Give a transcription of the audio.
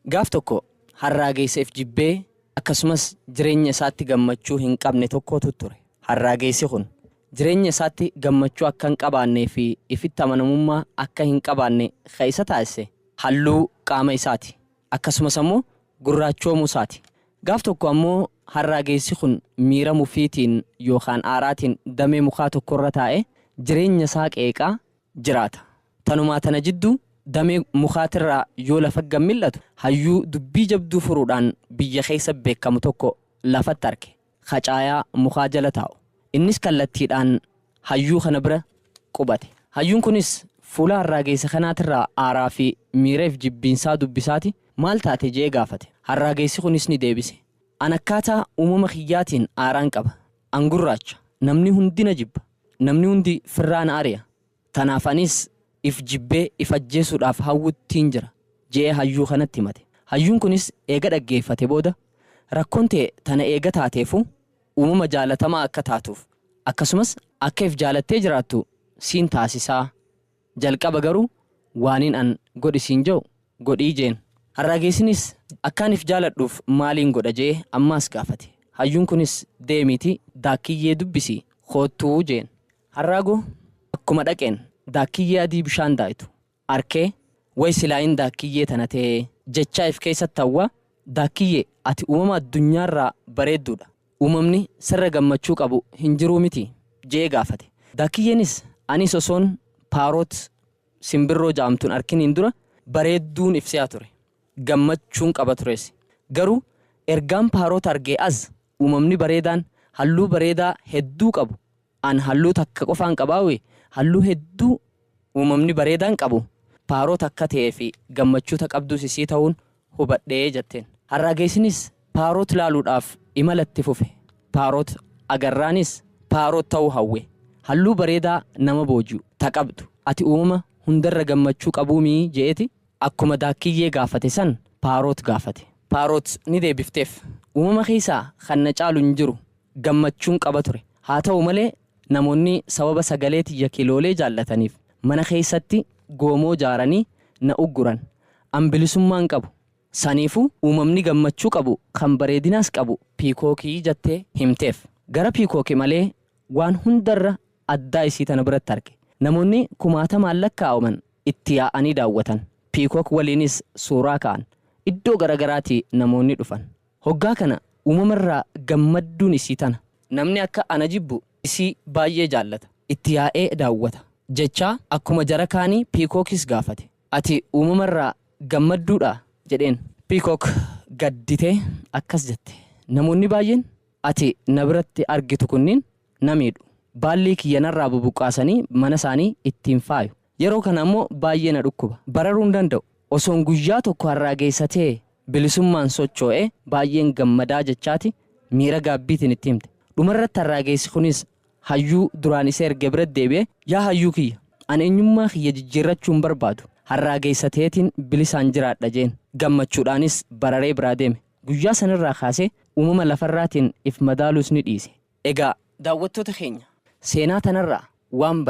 Gaaf tokko harraageessa if jibbee akkasumas jireenya isaatti gammachuu hin qabne tokkootu ture. Harraageessi kun jireenya isaatti gammachuu akka hin qabaannee fi ifitti amanamummaa akka hin qabaanne ka isa taasise halluu qaama isaati. Akkasumas ammoo gurraachoomuu isaati. Gaaf tokko ammoo harraageessi kun miira mufiitiin yookaan aaraatiin damee mukaa tokkorra taa'ee jireenya isaa qeeqaa jiraata. Tanumaa tana jidduu damee mukaatirraa yoo lafa gad mil'atu hayyuu dubbii jabduu furuudhaan biyya keessa beekamu tokko lafatti arke. Ka caayaa mukaa jala taa'u. Innis kallattiidhaan hayyuu kana bira qubate. Hayyuun kunis fuula harraageessa kanaatirraa aaraa fi miira if jibbiinsaa dubbisaati maal taate je'ee gaafate. Harraageessi kunis ni deebise. An akkaataa uumama kiyyaatiin aaraan qaba. An gurraacha. Namni hundi na jibba. Namni hundi firraa na ari'a. Tanaaf anis if jibbee if ajjeesuudhaaf hawwuttiin jira je'ee hayyuu kanatti himate. Hayyuun kunis eega dhaggeeffate booda rakkoon tee tana eega taateefuu uumama jaalatamaa akka taatuuf akkasumas akka if jaalattee jiraattu siin taasisaa jalqaba garuu waanin an godhi siin je'u godhii je'en. Harraageessinis akkaan if jaaladhuuf maaliin godha je'ee ammaas gaafate. Hayyuun kunis deemiiti daakkiyyee dubbisii koottuu je'en. Harraagoo akkuma dhaqeen daakkiyyee adii bishaan daaytu arkee way silaayin daakkiyyee tana ta'ee jechaa if keessatti hawwaa daakkiyyee ati uumama addunyaarraa bareedduudha. Uumamni sirra gammachuu qabu hin jiruu miti je'ee gaafate. Daakkiyyeenis anis osoon parrot simbirroo ja'amtun arkiniin dura bareedduun if se'a ture. Gammachuun qaba tures. Garuu ergaan parrot argee as uumamni bareedaan halluu bareedaa hedduu qabu an halluu takka qofaan qabaawi halluu hedduu uumamni bareedaan qabu parrot akka ta'ee fi gammachuu ta qabdus isii ta'uun hubadhee jetteen. Harraageessinis parrot laaluudhaaf imalatti fufe. Parrot agarraanis parrot ta'uu hawwe. Halluu bareedaa nama booji'u ta qabdu. Ati uumama hundarra gammachuu qabuumii je'eeti akkuma daakkiyyee gaafate san parrot gaafate. Parrot ni deebifteef. Uumama keessaa kan na caalu hin jiru gammachuun qaba ture. Haa ta'u malee namoonni sababa sagalee tiyya kiloolee jaallataniif mana keessatti goomoo jaaranii na ugguran. An bilisummaan qabu. Saniifuu uumamni gammachuu qabu kan bareedinaas qabu peacockii jettee himteef. Gara peacockii malee waan hundarra addaa isii tana biratti arge. Namoonni kumaatamaan lakkaa'aman itti yaa'anii daawwatan. Peacock waliinis suuraa ka'an. Iddoo garagaraatii namoonni dhufan. Hoggaa kana uumamarraa gammadduun isii tana. Namni akka ana jibbu isii baay'ee jaallata. Itti yaa'ee daawwata. Jechaa akkuma jara kaanii peacockis gaafate. Ati uumamarraa gammadduudha jedheen. Peacock gadditee akkas jette. Namoonni baay'een ati na biratti argitu kunniin na miidhu. Baallii kiyya narraa bubuqqaasanii mana isaanii ittiin faayu. Yeroo kana ammoo baay'ee na dhukkuba. Bararuu hin danda'u. Osoon guyyaa tokko harraageessatee bilisummaan socho'ee baay'een gammadaa jechaati miira gaabbiitiin itti himte. Dhumarratti harraageessi kunis hayyuu duraan isa erge bira deebi'ee yaa hayyuu kiyya ani eenyummaa kiyya jijjiirrachuu hin barbaadu. Harraageessateetiin bilisaan jiraadha jeen. Gammachuudhaanis bararee biraa deeme. Guyyaa sanirraa kaasee uumama lafarraatiin if madaaluus ni dhiise. Egaa daawwattoota keenya seenaa tanarraa waan